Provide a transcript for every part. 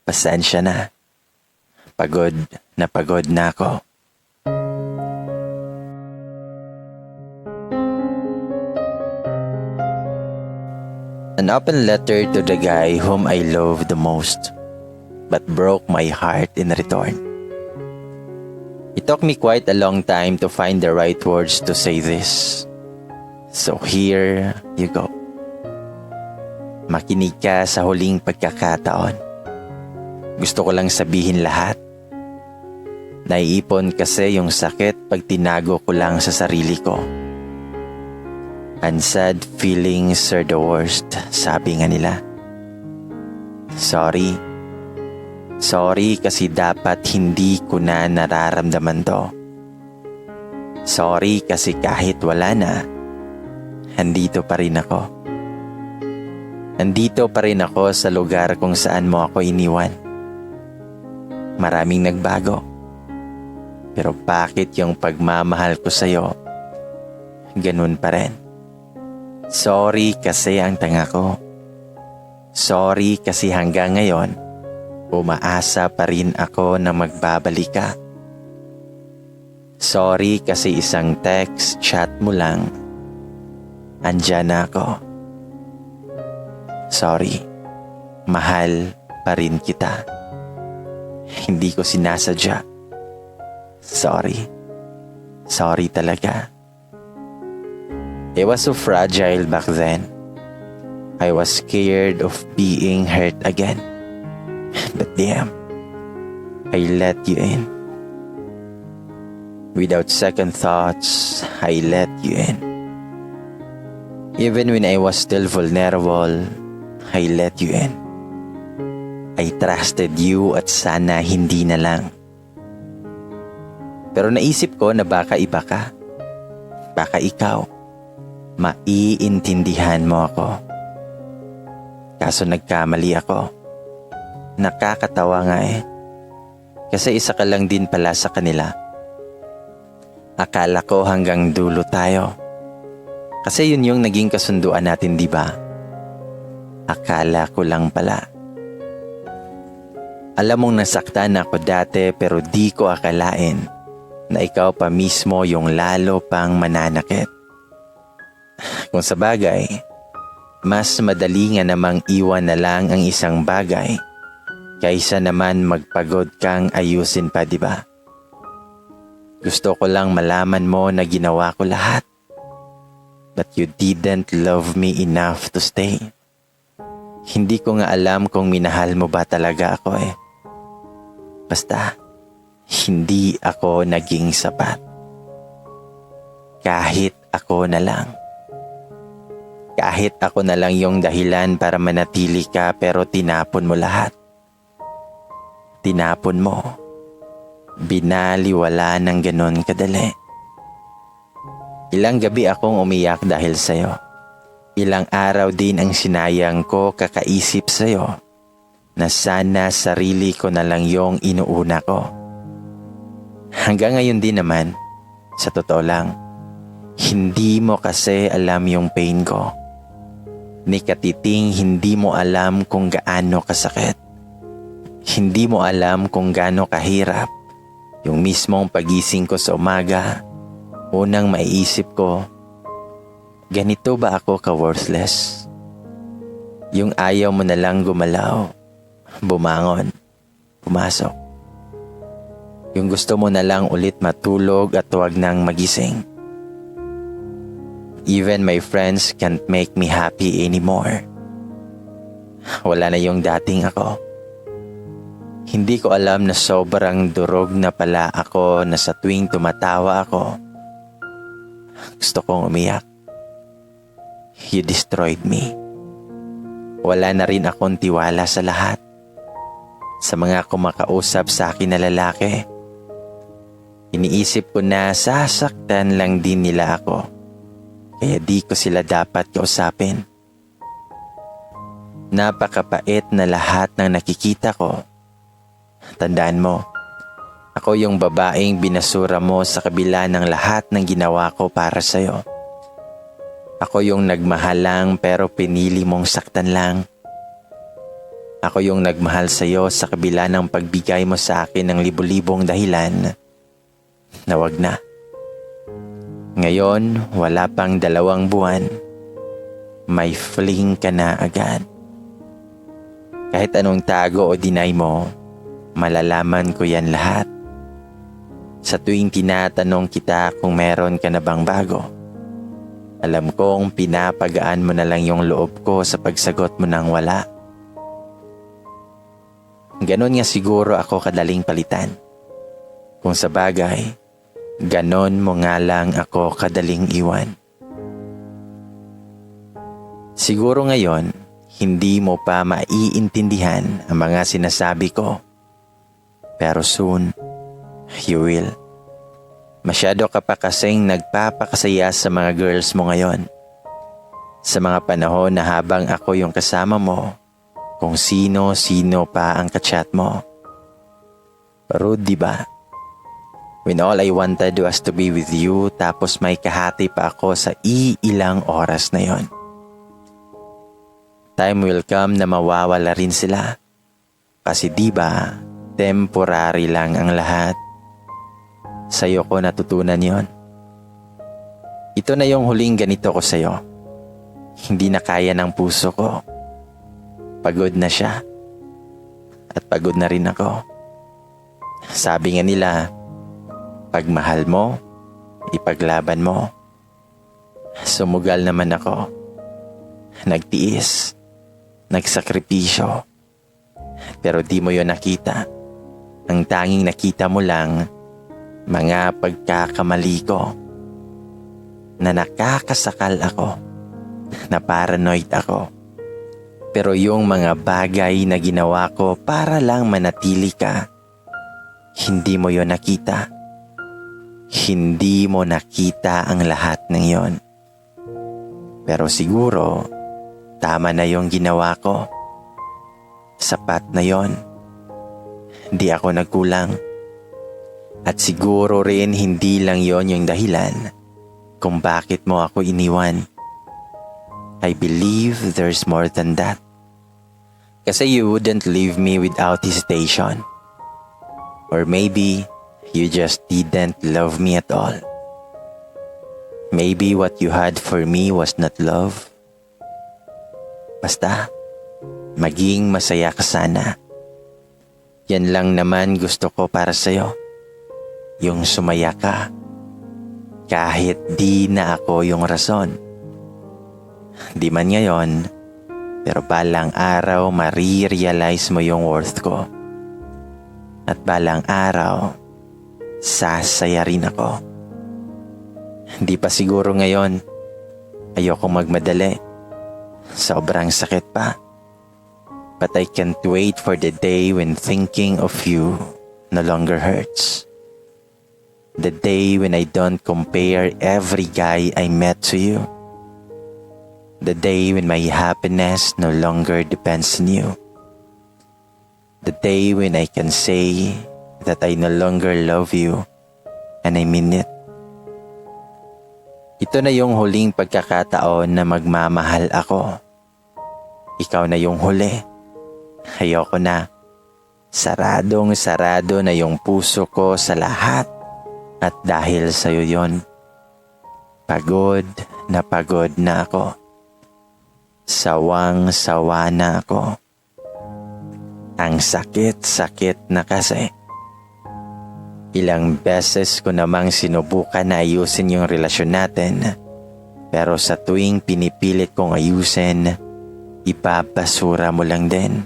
Pasensya na. Pagod na ako. An open letter to the guy whom I love the most, but broke my heart in return. It took me quite a long time to find the right words to say this. So here you go. Makinig ka sa huling pagkakataon. Gusto ko lang sabihin lahat. Naiipon kasi yung sakit pag tinago ko lang sa sarili ko. Unsad feelings are the worst, sabi nga nila. Sorry. Sorry kasi dapat hindi ko na nararamdaman to. Sorry kasi kahit wala na, andito pa rin ako. Andito pa rin ako sa lugar kung saan mo ako iniwan. Maraming nagbago. Pero bakit yung pagmamahal ko sa'yo, ganun pa rin? Sorry kasi ang tanga ko. Sorry kasi hanggang ngayon, umaasa pa rin ako na magbabalik ka. Sorry kasi isang text, chat mo lang, andyan na ako. Sorry, mahal pa rin kita. Hindi ko sinasadya. Sorry. Sorry talaga. I was so fragile back then. I was scared of being hurt again. But damn, I let you in. Without second thoughts, I let you in. Even when I was still vulnerable, I let you in. I trusted you at sana hindi na lang. Pero naisip ko na baka iba ka. Baka ikaw. Maiintindihan mo ako. Kaso nagkamali ako. Nakakatawa nga eh. Kasi isa ka lang din pala sa kanila. Akala ko hanggang dulo tayo. Kasi yun yung naging kasunduan natin, di ba? Akala ko lang pala. Alam mong nasaktan ako dati pero di ko akalain na ikaw pa mismo yung lalo pang mananakit. Kung sa bagay, mas madali nga namang iwan na lang ang isang bagay kaysa naman magpagod kang ayusin pa, di ba? Gusto ko lang malaman mo na ginawa ko lahat. But you didn't love me enough to stay. Hindi ko nga alam kung minahal mo ba talaga ako eh. Basta, hindi ako naging sapat. Kahit ako na lang. Kahit ako na lang yung dahilan para manatili ka pero tinapon mo lahat. Tinapon mo. Binaliwala ng ganon kadali. Ilang gabi akong umiyak dahil sa'yo. Ilang araw din ang sinayang ko kakaisip sa'yo na sana sarili ko na lang yung inuuna ko. Hanggang ngayon din naman, sa totoo lang, hindi mo kasi alam yung pain ko. Ni katiting hindi mo alam kung gaano kasakit. Hindi mo alam kung gaano kahirap. Yung mismong pagising ko sa umaga, unang maiisip ko, ganito ba ako ka-worthless? Yung ayaw mo na lang gumalaw, bumangon, pumasok. Yung gusto mo na lang ulit matulog at huwag nang magising. Even my friends can't make me happy anymore. Wala na yung dating ako. Hindi ko alam na sobrang durog na pala ako na sa tuwing tumatawa ako, gusto kong umiyak. You destroyed me. Wala na rin akong tiwala sa lahat. Sa mga kumakausap sa akin na lalaki. Iniisip ko na sasaktan lang din nila ako. Kaya di ko sila dapat kausapin. Napakapait na lahat ng nakikita ko. Tandaan mo, ako yung babaeng binasura mo sa kabila ng lahat ng ginawa ko para sa'yo. Ako yung nagmahal lang pero pinili mong saktan lang. Ako yung nagmahal sa'yo sa kabila ng pagbigay mo sa akin ng libu-libong dahilan na wag na. Ngayon, wala pang 2 buwan, may fling ka na agad. Kahit anong tago o deny mo, malalaman ko yan lahat. Sa tuwing tinatanong kita kung meron ka na bang bago, alam kong pinapagaan mo na lang yung loob ko sa pagsagot mo ng wala. Ganon nga siguro ako kadaling palitan. Kung sa bagay, ganon mo nga lang ako kadaling iwan. Siguro ngayon, hindi mo pa maiintindihan ang mga sinasabi ko. Pero soon, you will. Masyado ka pa kasing nagpapakasaya sa mga girls mo ngayon. Sa mga panahon na habang ako yung kasama mo, kung sino-sino pa ang kachat mo. Rude, diba? When all I wanted was to be with you, tapos may kahati pa ako sa ilang oras na yon. Time will come na mawawala rin sila. Kasi diba, temporary lang ang lahat. Sa'yo ko natutunan yon. Ito na yung huling ganito ko sa'yo. Hindi na kaya ng puso ko. Pagod na siya. At pagod na rin ako. Sabi nga nila, pagmahal mo, ipaglaban mo. Sumugal naman ako. Nagtiis. Nagsakripisyo. Pero di mo yon nakita. Ang tanging nakita mo lang, mga pagkakamali ko. Na nakakasakal ako. Na paranoid ako. Pero yung mga bagay na ginawa ko para lang manatili ka, hindi mo yon nakita. Hindi mo nakita ang lahat ng yon. Pero siguro, tama na yung ginawa ko. Sapat na yon. Di ako nagkulang. At siguro rin hindi lang yon yung dahilan kung bakit mo ako iniwan. I believe there's more than that. Kasi you wouldn't leave me without hesitation. Or maybe you just didn't love me at all. Maybe what you had for me was not love. Basta, maging masaya ka sana. Yan lang naman gusto ko para sa'yo. Yung sumaya ka. Kahit di na ako yung rason. Di man ngayon, pero balang araw marirealize mo yung worth ko. At balang araw, sasaya rin ako. Di pa siguro ngayon, ayokong magmadali. Sobrang sakit pa. But I can't wait for the day when thinking of you no longer hurts. The day when I don't compare every guy I met to you. The day when my happiness no longer depends on you. The day when I can say that I no longer love you and I mean it. Ito na yung huling pagkakataon na magmamahal ako. Ikaw na yung huli. Ayoko na. Saradong-sarado na yung puso ko sa lahat. At dahil sa'yo yon, pagod na ako. Sawang-sawa na ako. Ang sakit-sakit na kasi. Ilang beses ko namang sinubukan na ayusin yung relasyon natin. Pero sa tuwing pinipilit kong ayusin, ipapasura mo lang din.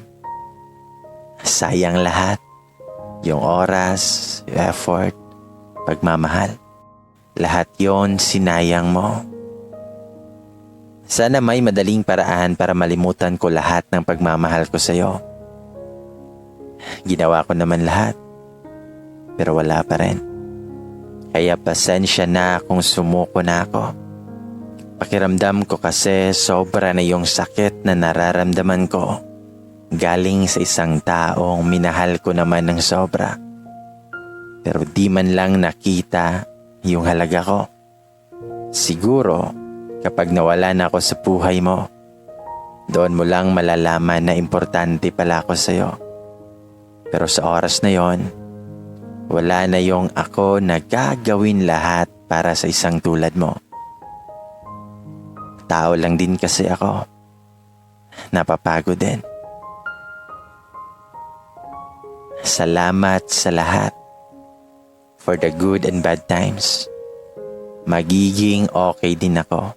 Sayang lahat. Yung oras, yung effort, pagmamahal. Lahat yon sinayang mo. Sana may madaling paraan para malimutan ko lahat ng pagmamahal ko sa'yo. Ginawa ko naman lahat. Pero wala pa rin. Kaya pasensya na kung sumuko na ako. Pakiramdam ko kasi sobra na yung sakit na nararamdaman ko. Galing sa isang taong minahal ko naman ng sobra. Pero di man lang nakita yung halaga ko. Siguro, kapag nawala na ako sa buhay mo, Doon mo lang malalaman na importante pala ako sa'yo. Pero sa oras na yon, wala na yung ako na gagawin lahat para sa isang tulad mo. Tao lang din kasi ako. Napapagod din. Salamat sa lahat. For the good and bad times. Magiging okay din ako.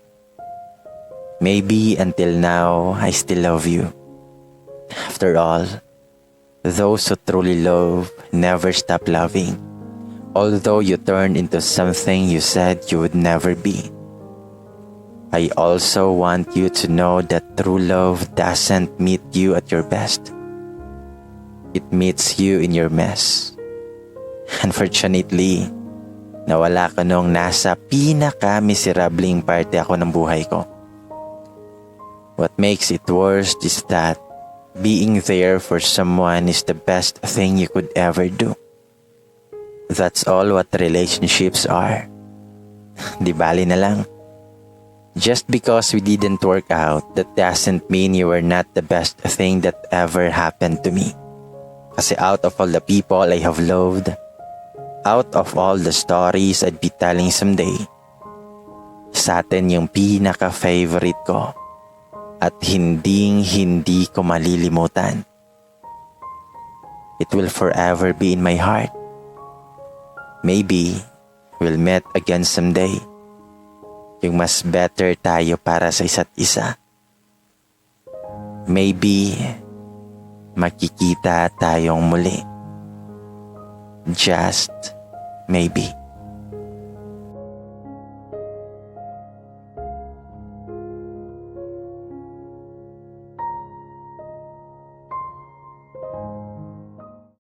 Maybe until now, I still love you. After all, those who truly love never stop loving. Although you turned into something you said you would never be. I also want you to know that true love doesn't meet you at your best. It meets you in your mess. Unfortunately, nawala ka nung nasa pinaka-miserabling parte ako ng buhay ko. What makes it worse is that being there for someone is the best thing you could ever do. That's all what relationships are. Di bali na lang. Just because we didn't work out, that doesn't mean you were not the best thing that ever happened to me. Kasi out of all the people I have loved, out of all the stories I'd be telling someday, sa atin yung pinaka-favorite ko at hindi ko malilimutan. It will forever be in my heart. Maybe we'll meet again someday. Yung mas better tayo para sa isa't isa. Maybe makikita tayong muli. Just maybe.